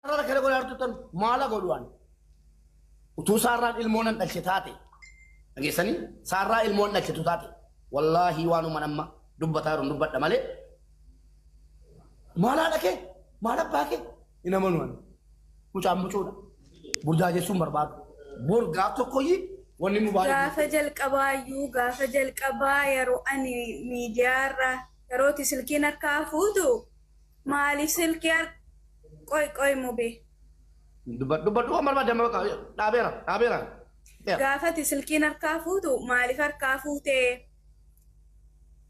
Sarara kana godhaa jirtu maala godhu ani? Utuu saarraan ilmoo nan dhalche taate, dhageessanii, saarraa ilmoon dhalchetu taate, wallaahii waanuma amma dubbataa jiru dubbadha malee, maal haadha kee, maal abbaa kee hin amanu ani. Mucaan mucuudha. Burjaajessuun barbaadu. Bor gaaf tokkoyyi wanni mubaarak. Gaafa jalqabaayyuu, gaafa jalqabaa yeroo ani miidiyaarra yerooti silkiin harkaa fuutu, maaliif silkii qoy qoy mubee. Dubbadhu, dubbadhu, waan barbaade amma bakka dhaabeera, dhaabeera. Gaafati silkiin harkaa fuutu, maaliif harkaa fuutee?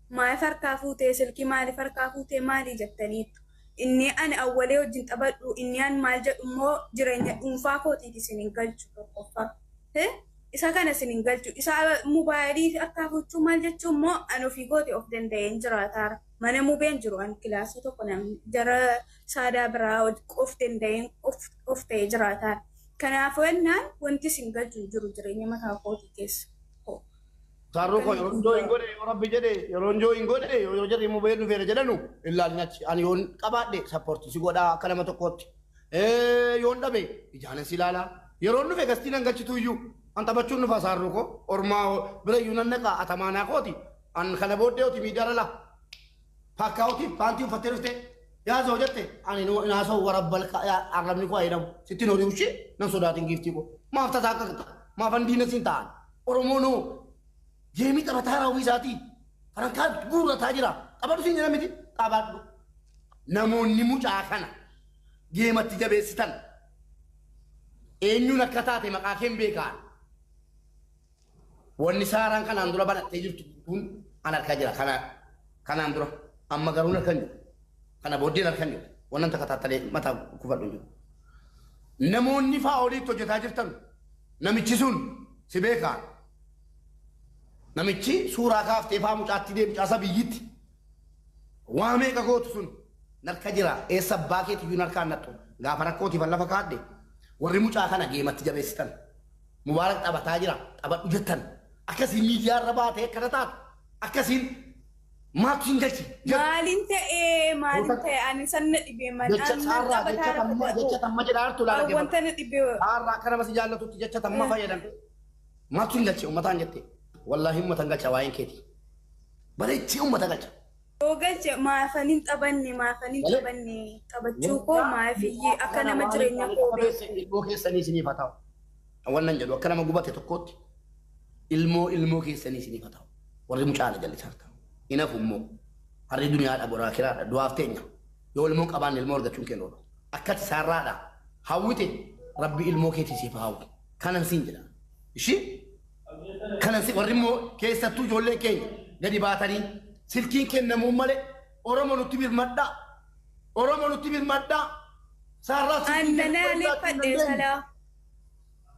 Maaliif harkaa fuutee silkii, maaliif harkaa fuutee, maali jettaniittu. Inni ani awwalee wajjin taphadhu, inni ani maal jedhu immoo jireenya dhuunfaa kootiiti isin hin galchu tokkoffaa. Isa kana isin hin galchu. Isa mobaayilii harkaa fuuchuu maal jechuun immoo ani ofii kooti of danda'een jiraataara. Mana mubeen jiru ani kilaasii tokko namni jara saadaa biraa of danda'een of ta'ee jiraataara. Kanaafuu ennaan wanti isin galchu hin jiru jireenya mataa kootii keessa. Saarruu koo, yeroo join godhe, yoo rabbi jedhe, yeroo join godhe, yoo jarri mubeen dhufeera jedhanu ilaalni achi ani yoon qabaadhe support si godhaa akka nama tokkootti. Yoon dhabe ijaanan si ilaalaa. Yeroon dhufe gastii nan galchitu iyyuu an taphachuun dhufa. Saarruu koo, ormaa bira iyyuu nan naqa atamaanaa kooti. An kana booddee oti miidiyaarra laa. Paakkaawutii paantii uffattee dhufte yaasoo jette, ani naasoo warabbal arrabni koo jedhamu sitti hin horiu ishee nan sodaatin. Giiftii koo, maaf tasaa akka maafan diina siin ta'an? Oromoonoo geemii taphataa raawwii isaatii farankaa guurrataa jira. Taphadhu siin jedha miti, taphadhu. Namoonni mucaa kana geematti jabeessitan eenyuun akka taate maqaa keen beekaan. Wanni saaraan kanaan dura banattee jirtu kun an harkaa jira. Kana kanaan dura, amma garuu harka hin jiru. Kana booddeen harka hin jiru. Wannan takka taattalee mataa kufadhu hin jiru. Namoonni faa oliitti hojjetaa jirtan, namichi sun si beekaa. Namichi suuraa kaaftee faa mucaatti deemu, mucaa sabiyyitti waa meeqa gootu sun narka jira. Eessa abbaa keetiyyuu narkaan nattu gaafa rakkootiif lafa kaadhe. Warri mucaa kana geematti jabeessitan, Mubaarak taphataa jira, taphadhu jettan, akkasiin miidiyaa irra baatee akkana taatu, akkasiin maaltu sin galchi? Maaliin ta'ee, maaliin ta'ee? Ani sanna dhibee man Jecha saarraa, jecha tamma, jecha tamma jedhaa jirtu laala. Wanta na dhibee. Saarraa, akka nama si jaallatutti jecha tamma fayyadamte. Maaltu sin galche uummataan jette? Wallaahi uummata hin galcha waa'een keeti. Bareechee uummata galcha. Yoo galche maafan hin taphanne, maafan hin taphanne? Taphachuu koo maafiyyee akka nama jireenya koo beeku. Ilmoo keessanii isiniif haa ta'u. Wannan jedhu, akka nama gubate tokkootti, ilmoo ilmoo keessanii isiniif haa ta'u. Warri mucaana jallisaa ta'u. Hin hafu immoo. Harri duniyaadha, boraa kiraadha, du'aaf teenya. Yoo ilmoo qabaanne ilmoo argachuun keenya oolu. Akkati saarraadha. Hawwite, rabbi ilmoo keetii siif haa hawwu. Kanan siin jedha. Ishii kanan si warri immoo keessattuu ijoolleen keenya gadi baatanii silkiin kennamuun malee, Oromo nutti birmadhaa. Oromo nutti birmadhaa. Saarraa silkiin Annana kennamu malee jiraachuu hin aleeffadhe dandeenyu. salaa.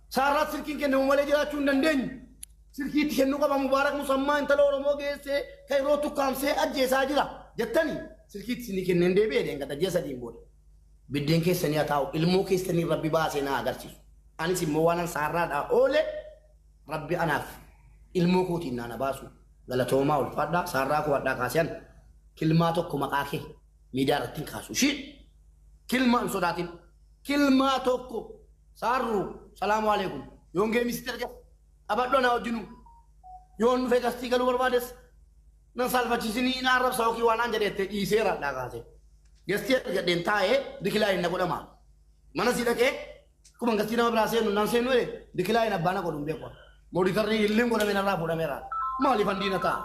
Saarraa silkiin kennamu malee jiraachuu hin dandeenyu. Silkii itti kennuu qaba Mubaarak. Musammaa intala Oromoo geessee kan yeroo tukkaamsee ajjeesaa jira jettanii silkiitti isinii kenneen deebi'ee deengata ji'a 3n booda. Biddeen keessanii haa taa'u, ilmoo keessanii rabbi baasee naa agarsiisu. Anis immoo waanan saarraadhaa oole rabbi anaaf ilmoo kootiin naa na baasu. Galatoomaa, ulfaadhaa. Saarraa koo, hadhaa kaasee an kilmaa tokko maqaa kee miidiyaa irratti hin kaasu. Ishii kilmaa hin sodaatin. Kilmaa tokko saarruu salaamu alaikum. Yoon geemisitti argas taphadhu anaa wajjinuu. Yoon dhufee gastii galuu barbaades nan saalfachiisinii na arrabsa yookiin waan aan jedheette dhiiseera hadhaa kaasee. Gastii argadheen taa'ee decline na godhama. Mana si dhaqee akkuma gastii nama biraa seenu naan seenu decline abbaa na godhu hin beeku. Moderatorri illee godhame narraa fuudhameera. Maaliif handiina ta'a?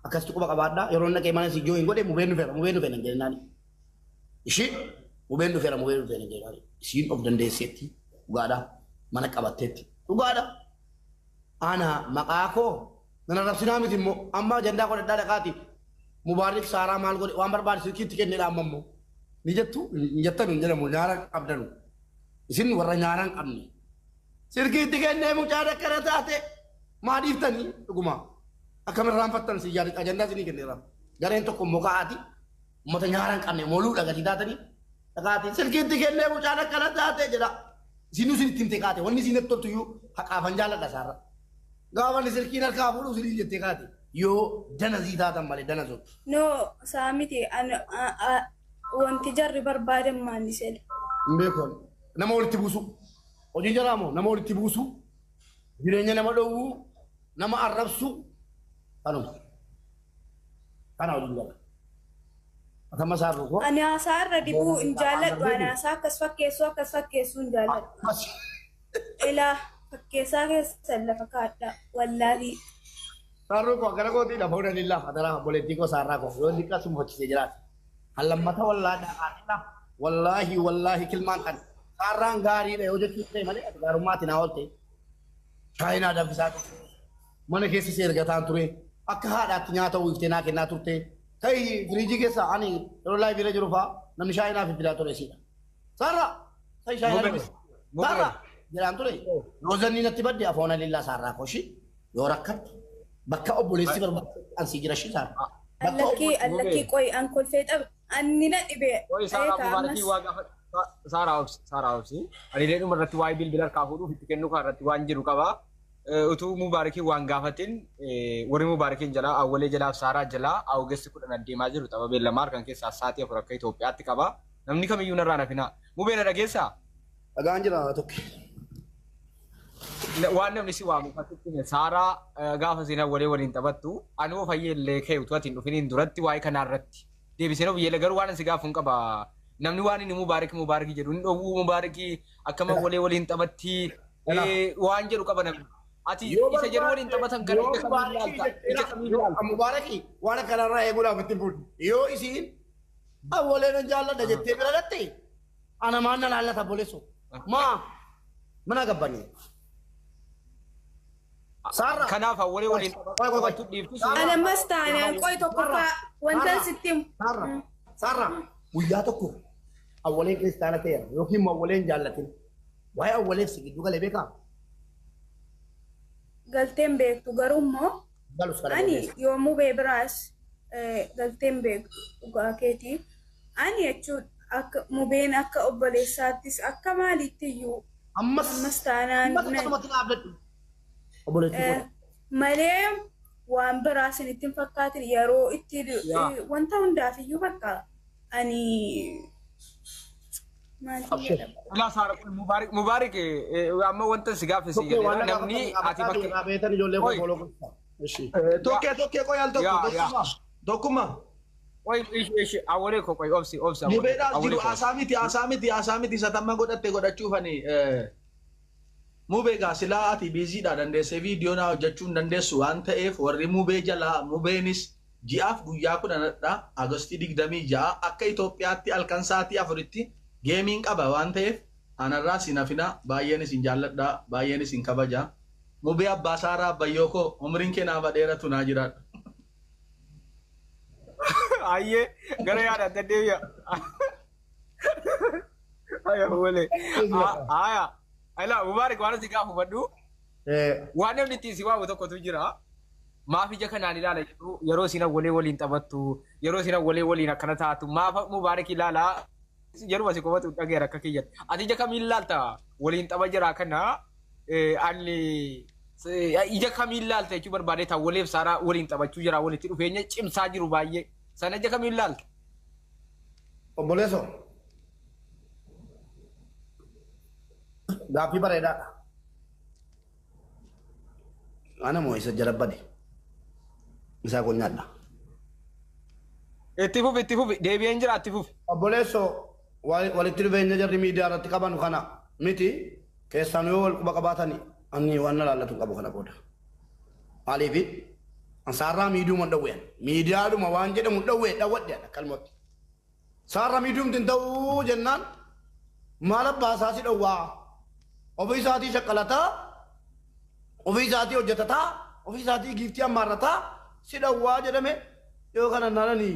Akkasitti quba qabaadhaa. Yeroo dhaqee mana si join godhe, mubeen dhufeera, mubeen dhufeera hin jedhinaani. Ishii mubeen dhufeera, mubeen dhufeera hin jedhinaani. Isiin of dandeesseetti, dhugaadha. Mana qabatteetti, dhugaadha. Ana maqaa koo nan arrabsinaa miti immoo amma ajandaa godhadhaa dhaqaati. Mubaarik Saaraa maal godhe, waan barbaade silkiitti kennedha amma immoo. Ni jettu, hin jettanu hin jedhamu, nyaara qabdanu. Isin warra nyaara hin qabne. Silkiitti kennee mucaan akkana taate maa dhiiftanii dhuguma. Akkam irraanfattan si yaada ajandaa isinii kenneera. Gareen tokko immoo ka'aati uummata nyaara hin qabne moluudha gatii taatanii dhaqaati silkiitti kennee mucaan akkana taate jedha. Isinuu isin itti himte kaate, wanni isin toltu iyyuu haqaafan jaalladha isaarra. Gaafa inni silkiin harkaa fuudhu isinii jettee kaate, yoo danazii taatan malee, danazoo. No, saa miti. Wanti jarri barbaadan maali sila? Hin beeku. Nama walitti buusu. Hojii jaraa moo nama walitti buusu. Jireenya nama dhowwuu. Nama arrabsu. Kanuma. Kana hojiin jara. Akkama saarru koo. Ani haasaa irra dibuu hin jaalladhu. Ani haasaa akkas fakkeessuu hin jaalladhu. Akkas. Ilaa fakkeessaa keessan lafa kaadha. Wallaahi. Saarruu koo gara kootii lafa hunda lillaa fadaraa obboleettii koo saarraa koo yoo liqaa sun hojjisee jiraate. Hallammata wallaahi wallaahi wallaahi kilmaan kan saarraan gaariidha yoo jechuun ta'e malee ati gaarummaatti naa oolte. Shaayinaa danfisaa turte. Mana keessa si ergataan ture. Akka haadhaatti nyaata uwwiftee naa kennaa turte. Ta'ii firiijii keessa ani yeroo laayif irra jiru fa'aa namni shaayinaa fi fidaa ture siidha. Saarraa! Ta'ii shaayinaa danfisa. Saarraa! Jedhaan ture. Yoo zanni natti badde afoona lillaa saarraa koo ishii yoo rakkatte bakka obboleessi barbaadu an sii jira ishii saarraa. Bakka Allakkii allakkii qoy an kolfee xabe. Anni na dhibe. Qoy Saaraa Eegaa Mubaarakii ammas. waa gaafa Saaraa obsi Saaraa obsi. Ani illee dhuma irratti waa'ee bilbila harkaa fuudhuuf itti kennuu kan irratti waan jiru qaba. Utuu Mubaarakii waan gaafatin warri Mubaarakiin jalaa Awwalee jalaaf Saaraa jalaa August 10 adeemaa jiru tapha beellamaa harkan keessaa sa'aatii 4 akka Itoophiyaatti qaba. Namni kamiyyuu narraa nafinaa. Mubee na dhageessaa? Dhagaan jira tokko. Waan namni si waamu fakkitti hime. Saaraa gaafa isin Awwalee waliin taphattu anuu fayyee illee ka'e utuu ati hin dhufiniin duratti waa'ee kanaa irratti deebisee of garuu waan si gaafu hin qaba. Namni waan inni Mubaarak Mubaarak jedhu hin dhowwuu Mubaarakii akkam Awwalee waliin taphatti waan jedhu qaba namni. Ati isa jedhu waliin taphatan kana ija kamiin ilaalta? Ija kamiin ilaalta? Mubaarakii waan akkanarraa eeguudhaaf itti fuudhu. Yoo isiin Awwalee nan jaalladha jettee bira dhatte ana maan na laallata obboleessoo. Maa mana gabbanii. Saarraa. Kanaaf Awwalee waliin Qoy qoy qoy. taphachuu dhiiftu si Ani ammas taanaan qoy tokkoffaa wanta sitti himu. Saarraa. Saarraa. Guyyaa tokko Awwaleen kiristaana ta'eera yookiin immoo Awwaleen jaallatin. Waa'ee Awwaleef si giddu galee beekaa? Galteen beektu garuu immoo Galus kana ani dandeessa. yoomuu bee biraas galteen beektu dhugaa keetii. Ani jechuun akka mubeen akka obboleessaattis akka maaliitti iyyuu Ammas ammas taanaan ammas akkasumatti dhaabladhu. Obboleettii koo. Malee waan biraa isinitti hin fakkaatin yeroo itti Yaa. Wanta hundaaf iyyuu bakka ani maal Abshir. jedhama. Ilaa Saara kun Mubaarik Mubaarik amma wanta si gaafe si Tokkee waan jedheera na namni ati gaafatan bakka beetan ijoollee koo Oi. follow godhaa. Ishi. Tokkee tokkee qoy al tokko Yaa yaa. tokkuma tokkuma. Qoy ishi ishi Awwalee koo qoy obsi obsi Awwalee Mubeedhaas Awwalee jiru koo. haasaa miti haasaa miti haasaa miti isa tamma godhatte godhachuufani. Mubee gaa silaa ati biiziidha dandeessee viidiyoo naa hojjechuu hin dandeessu waan ta'eef warri mubee jalaa mubeenis ji'aaf guyyaa 10dha Agostii 26 akka Itoophiyaatti halkan sa'aatii 4tti geemiin qaba waan ta'eef anarraa sin hafina baay'een isin jaalladha baay'een isin kabaja. Mubee abbaa Saaraa abbayyoo koo umriin kee naaf dheeratu naa jiraadhu. Ayyee gara yaada adda deebi'a. Ayya Awwalee. Aya. Ilaa Mubaarik waan si gaafu fudhu. Waan namni ittiin si waamu tokkotu jira. Maaf ija kanaan ilaala jedhu yeroo isin Awwalee waliin taphattu yeroo isin Awwalee waliin akkana taatu maaf Mubaarik ilaalaa yeruma si qofatu dhageera akka kiyyatti. Ati ija kamiin ilaalta waliin tapha jira kana ani ija kamiin ilaalta jechuu barbaade Awwaleef Saaraa waliin taphachuu jira walitti dhufeenya cimsaa jiru baay'ee sana ija kamiin ilaalta? Obboleessoo. Gaaffii bareedaadha. Ana moo isa jala bade. Isaa kun nyaadha. Itti fufi itti fufi deebi'een jira itti fufi. Obboleessoo walitti dhufeenya jarri miidiyaa irratti qaban kana miti keessaan yoo wal quba qabaatani ani waan na laallatu hin qabu kana booda. Maaliif ansaarraa miidiyuma dhowween miidiyaadhuma waan jedhamu dhowwee dhawwadhe akkanumatti. Saarraa miidiyumti hin ta'uu jennaan maal abbaa isaa si dhowwaa ofii isaatii shaqqalataa ofii isaatii hojjetataa ofii isaatii giiftii ammaarrataa si dhowwaa jedhame yoo kana naananii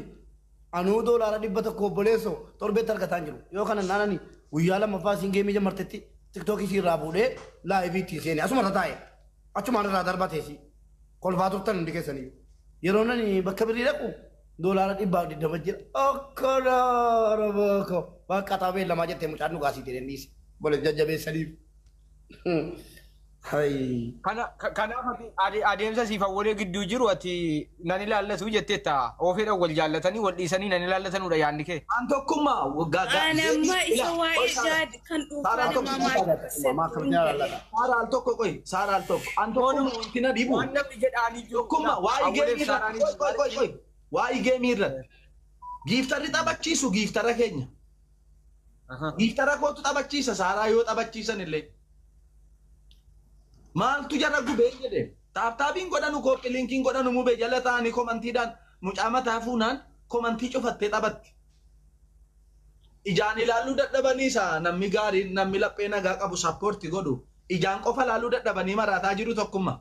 anuu $100 obboleessoo torbeetti argataa hin jiru yoo kana naananii guyyaa lammaffaa siin geemii jammartetti tiktookii sii irraa fuudhee laayivii ittiin seene asuma irra taa'e achumaan irraa darbateesi kolfaa turtan hundi keessaniyyuu yeroo nani bakka birrii dhaqu $120 jira akkana rabaako bakka xaabee lamaa jettee mucaan dhugaasii jedheen dhiise bolees jajjabeessaniif. Hai. Kanaaf ati adeemsa siif awwalee gidduu jiru ati nan ilaallatu jetteetta. Oofeedhaan wal jaallatanii wal dhiisanii nan ilaallatanudha yaadni kee. An tokkummaa waggaa Ani amma isa waa'ee jaad kan dhuunfaa namaa maal Saara al tokko qoy Saara al tokko an tokkummaa wanti na dhibu. Waan namni jedhaanii jiru. Tokkummaa waa'ee geemii irratti qoy qoy qoy qoy waa'ee geemii irratti giiftarri taphachiisu giiftara keenya. Giiftara kootu taphachiisa Saaraa yoo taphachiisan illee. Maaltu jara gubee jedhe taaptaabiin godhanu kooppi linkiin godhanu mubee jala ta'anii komantiidhaan mucaa mataa fuunaan komantii cufattee taphatti. Ijaan ilaaluu dadhabanii isaa namni gaariin namni laphee nagaa qabu sappoorti godhu ijaan qofa ilaaluu dadhabanii maraataa jiru tokkummaa.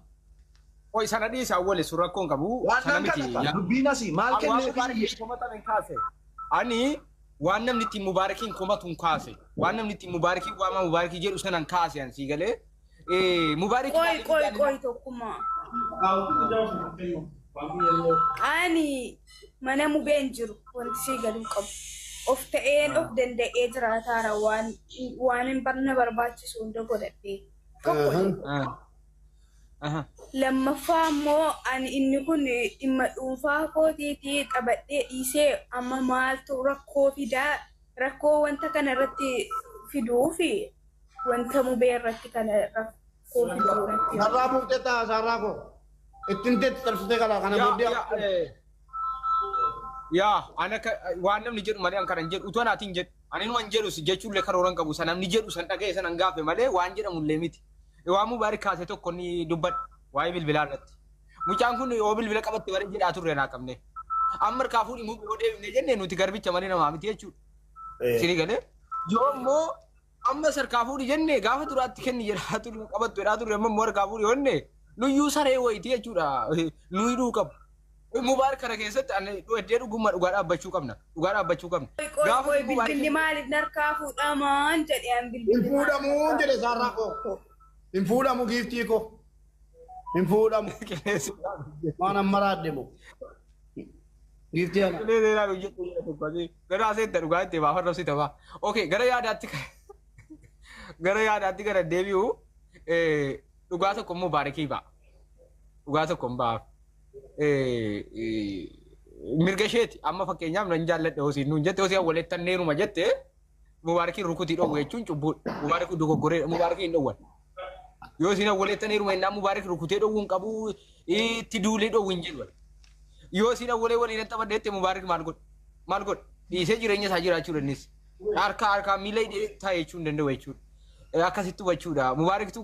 Oi sana dhiisa awwale sun rakkoo hin qabu. Waan Sana nan miti. kana dubbiin asii maal Waan kennee Mubaarakiin komatan hin kaase. Ani waan namni ittiin Mubaarakiin komatu hin kaase. Waan namni ittiin Mubaarakiin waama Mubaarakii jedhu sana hin kaase an sii galee. Mubaarakii Qoy qoy qoy tokkummaa. Ani mana mubeen jiru wanti sii galuu qabu. Of ta'een of danda'ee jiraataara waan waan hin barna barbaachisu hunda godhadhee. Tokko Lammaffaa immoo ani inni kun dhimma dhuunfaa kootiitii taphadhee dhiisee amma maaltu rakkoo fidaa rakkoo wanta kana irratti fiduu fi wanta mubee irratti kana rakkoo fiduu irratti. Sarraa buuftee ta'a sarraa koo. Ittiin teetti cabsitee qaba kana booddee. Yaa ana waan namni jedhu malee an kana hin jedhu utuu anaatiin jedhu ani numa hin jedhu jechuullee karoora hin qabu san namni jedhu san dhaga'e san hin gaafe malee waan jedhamullee miti. Waan Mubaarik kaase tokko ni dubbadha waa'ee bilbilaa irratti. Mucaan kun yoo bilbila qabatte bare jedhaa turre naa qabne. Amma harkaa fuudhi muu yoo deebine jenne nuti garbicha malee namaa miti jechuudha. Sini galee yoo immoo amma harkaa fuudhi jenne gaafa duraatti kenni jedhaa turre qabattu jedhaa turre amma immoo harkaa fuudhi jenne nuyyuu saree wayitii jechuudha. Nu hidhuu qabu. Mubaarik kana keessatti ani iddoo dhugummaa dhugaa dhaabbachuu qabna. Dhugaa dhaabbachuu qabna. Qoy qoy Gaafa qoy Mubaarik bilbilli maaliif narkaa fuudhamaan jedhee an Hin bilbilli. fuudhamu jedhe sarraa koo. Hin fuudhamu giiftii koo. Hin fuudhamu. Qilleensi Waan amma raadde moo. Giiftii ana. Qilleensi ilaalu jettu jedha tokko asii. Gara aseetta dhugaa itti baafan rabsita ba'a. Okay, gara yaadaatti gara deebi'u dhugaa tokko Mubaarikii ba'a. Dhugaa tokko hin ba'aaf. Mirga isheeti amma fakkeenyaaf nan jaalladha hosii nuun jette hosii awwaleettan neeruma jette Mubaarikiin rukutii dhoowwu jechuun cubbuudha. Mubaarikii dogoggoree Mubaarikii hin dhoowwan. Yoo isin awwaleettan heeruma innaa Mubaarik rukutee dhoowwuu hin qabu itti duulee dhoowwu hin jedhu. Yoo isin awwalee waliin taphadhe jette Mubaarik maal godha? Maal godha? Dhiisee jireenya isaa jiraachuu dandeessi. Harka harkaa miila hidhee taa'e jechuu hin danda'u jechuudha. Akkasitti hubachuudha. Mubaariktu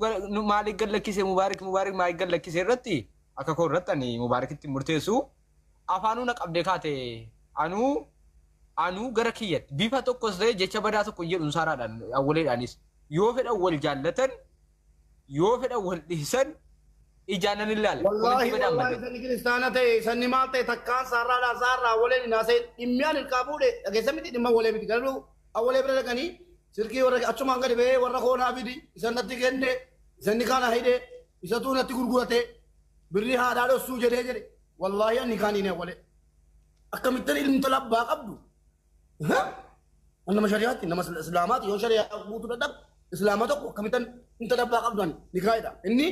maaliif gad lakkise Mubaarik Mubaarik maaliif gad lakkise irratti akka koo irratti ani Mubaarikitti murteessu afaanuu na qabdee kaate anuu gara kiyyatti bifa tokkos ta'e jecha badaa tokko hin jedhu saaraadhaan awwaleedhaanis yoo fedhan wal jaallatan yoo fedhan wal dhiisan ijaan nan ilaala. Wallaahi Komentii badaan wallaahi madda. sanni kiristaana ta'e sanni maal ta'e takkaan sarraadhaan sarraa waleen hin haasa'e dhimmi ani ilkaa fuudhe dhageessa miti dhimma walee miti garuu awwalee bira dhaqanii silkii warra achumaan gadi ba'ee warra koonaa fidi isan natti kenne isanni kana hidhe isatu natti gurgurate birrii haadhaa dhossuu jedhee jedhe wallaahi ani kaan hin awwalee akkamittan ilmi tola abbaa qabdu nama shari'aatti nama islaamaati yoo shari'aa guutuu dadhabu islaama tokko akkamittan intala abbaa qabdu ani ni kaa'edha inni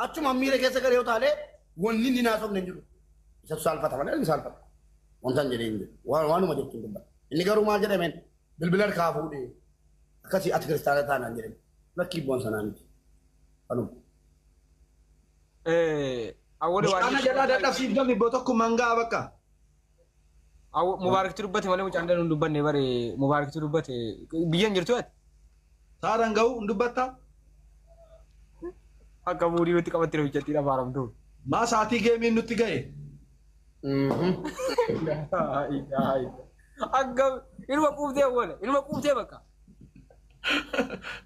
achuma miira keessa gara yoo taalee wanni inni naasofne hin jiru isatu saalfata malee inni saalfata wanta hin jedhee hin jiru waanuma jettu hin dubbata inni garuu maal jedhameen bilbila harkaa fuudhee akkasii ati kiristaana taanaan jedhame lakkii bu'an sanaa miti kanuma. Awwalee waan Mucaana jalaa dadhabsiiftan ibboo tokko mangaa bakka. Mubaariktu dubbate malee mucaan danuu hin dubbanne bare Mubaariktu dubbate biyya hin jirtu ati. Saaraan ga'u hin dubbattaa? Akka buudii nutti qabatte hojjettii dhafaaramtu. Maa sa'aatii geemiin nutti ga'e? Akka ilma quuftee awwaale ilma quuftee bakka.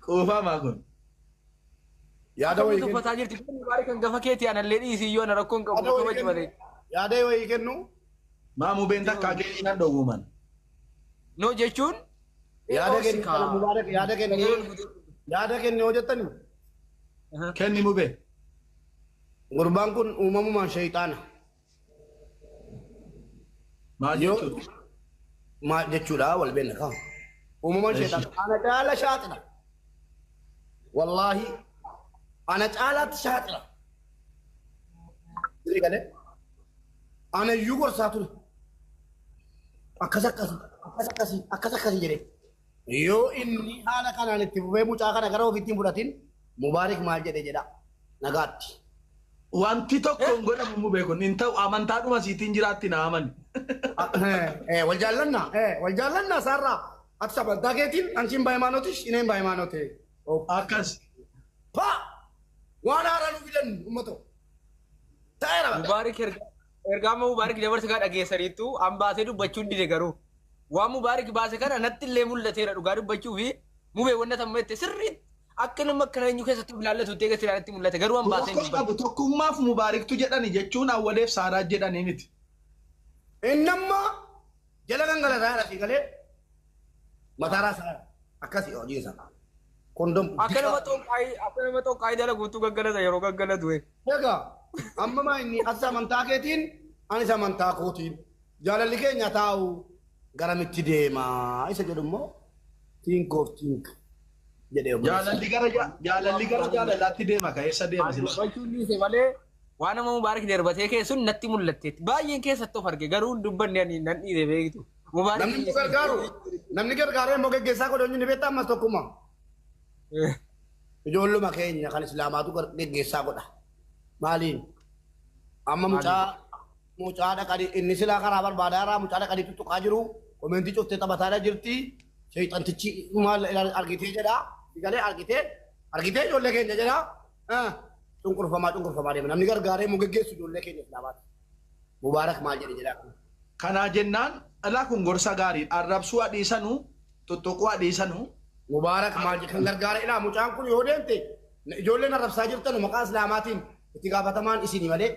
Quufamaa kun. Yaada wayii kennu. Tuffataa jirti. Mubaarik kan gafa keetii anallee dhiisii yoo ana rakkoon qabu Yaada wayii kabaji kennu. malee. Yaada wayii kennu. Maa mubeen takkaa geemii nan dhowwuman. No jechuun. Yaada kennu kana Mubaarak yaada kennu. Yaada kennu yoo jettani Kenni mubee. gurbaan kun uumamumaan shayxaana. Maal Yoo jechuudha? maal jechuudha wal beekna kaa. Uumamaan shayxaana. Ana caala shaaxina. Wallaahi Ana caalaatti shaaxira. Sirrii galee. Ana iyyuu gorsaa ture. Akkas akkasii akkas akkasii akkas akkasii jedhee. Yoo inni haala kanaan itti fufee mucaa kana gara ofiitti hin fudhatin Mubaarik maal jedhe jedha nagaatti. Wanti tokko hin godhamu mubee kun hin ta'u amantaadhuma siitiin jiraatti na amani. Wal jaallannaa wal jaallannaa isaarraa ati amantaa keetiin anchiin baay'imaanotish ineen baay'imaanote. Akkas. Pa! Waan haaraa nu fidan uummata. Ta'eera bakka. Mubaarik ergaa amma Mubaarik dabarsa gaa dhageessaniittu an baasee dubbachuun dide garuu. Waan Mubaarik baase kana natti illee mul'ateera dhugaa dubbachuu fi mubee wanna tamma jette sirriitti akka nama akkana eenyu keessatti of ilaallatu ta'e keessatti natti mul'ate garuu an baasee hin Rakkoo dubbanne. qabu tokkummaaf Mubaariktu jedhani jechuun awwaleef Saaraa jedhanii miti. Inni amma jala gangalataa jira si galee mataaraa isaa akkasii hojii isaa. Kondom. Akka nama xonqaayii dalaguutu gaggalata yeroo gaggalatu. Egaa amma maa inni as amantaa keetiin anis amantaa kootiin jaalalli keenya taa'u garamitti deema isa jedhu immoo think of think jedhee obboleessi. Jaalalli gara jaalalaatti deema ka eessa deema Ani sila. dubbachuun dhiise malee waan nama Mubaarik darbatee keessun natti mul'atteetti. Baay'een keessatti of arge garuu hin dubbanne ani nan dhiise beektu. Mubaarik Namni nu gargaaru namni gargaaree immoo geggeessaa godhe eenyu ni beektaa ammas tokkuma. Ijoolluma keenya kan islaamaatu geggeessaa godha. Maaliin? Amma mucaa dhaqanii inni silaa karaa barbaadaa irraa mucaa dhaqanii tuttuqaa jiru komentii cuftee taphataadha jirti. Sheexantichi maal argitee jedha. Galee argitee ijoollee keenya jedha. Cunqurfamaa cunqurfamaa deema. Namni gargaaree mu geggeessu ijoollee keenya islaamaati. Mubaarak maal jedhe jedha. Kanaa jennaan alaa kun gorsa gaariidha. Arrabsuu adiisanuu tuttuquu adiisanuu. Mubaarak maal jedhe kan gargaare ilaa mucaan kun yoo deemte ijoolleen arrabsaa jirtan maqaa islaamaatiin itti gaafatamaan isinii malee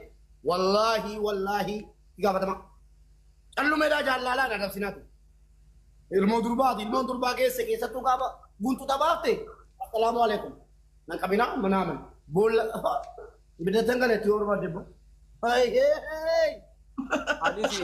wallaahi wallaahi itti gaafatamaa. Callumeedhaa jaallalaa arrabsinaatu. Ilmoo durbaati ilmoon durbaa keessa keessattuu gaafa guntu taphaafte assalaamu alaikum. Nan qabinaa manaaman boolla ibidda tangaleetti yoo barbaadde. Hey hey hey. Anis